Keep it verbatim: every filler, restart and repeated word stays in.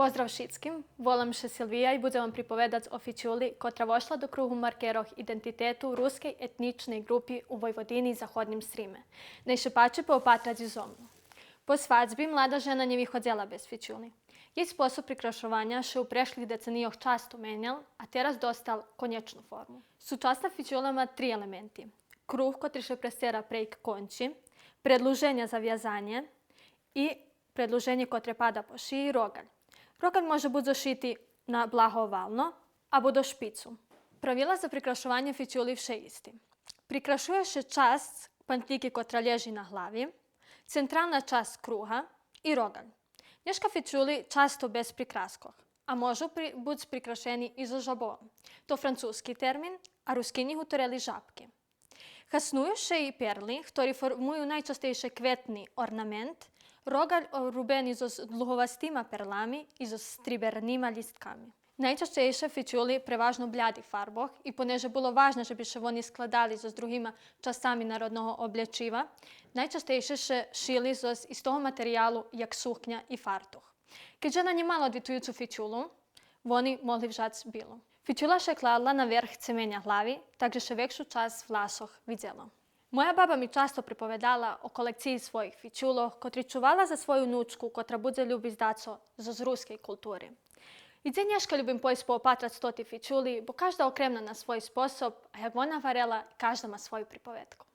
Поздрав шицким, волам ше Силвия и будзем вам приповедац о фичули котра вошла до кругу маркерох идентитету рускей етничней ґрупи у Войводини и Заходним Сриме. Най ше пачи поопатрац зо мну. По свадзби млада жена нє виходзела без фичули. Єй способ прикрашованя ше у прешлих деценийох часто менял, а тераз достал конєчну форму. Сучасна фичула ма три елементи. Круг котри ше престера прейґ кончи, предлуженя за вязанє и предлуженє котре пада по шиї, роґаль. Роґаль може буц зошити на благо овално або до шпицу. Правила за прикрашованє фичули вше исти. Прикрашує ше часц пантлїки котра лєжи на глави, централна часц круга и роґаль. Нєшка фичули часто без прикраскох, а можу при-, буц прикрашени и зоз жабо. То французки термин, а Рускинї гуторели жабки. Хасную ше и перли, хтори формую найчастейше кветни орнамент, роґаль орубени зоз длуговастима перлами и зоз стрибернима лїстками. Найчастейше фичули преважно бляди фарбох и понеже було важне же би ше вони складали зоз другима часцами народного облєчива, найчастейше ше шили зоз истого материялу як сукня и фартух. Кед жена нє мала одвитуюцу фичулу, вони могли вжац билу. Фичула ше кладла на верх цеменя глави, так же ше векшу часц власох видзело. Моя баба ми часто приповедала о колекциї своїх фичулох, котри чувала за свою унучку, котра будзе любиц дацо зоз рускей култури. И дзе нєшка любим пойсц поопатрац тоти фичули, бо кажда окремна на свой способ, а як вона гварела, кажда ма свою приповедку.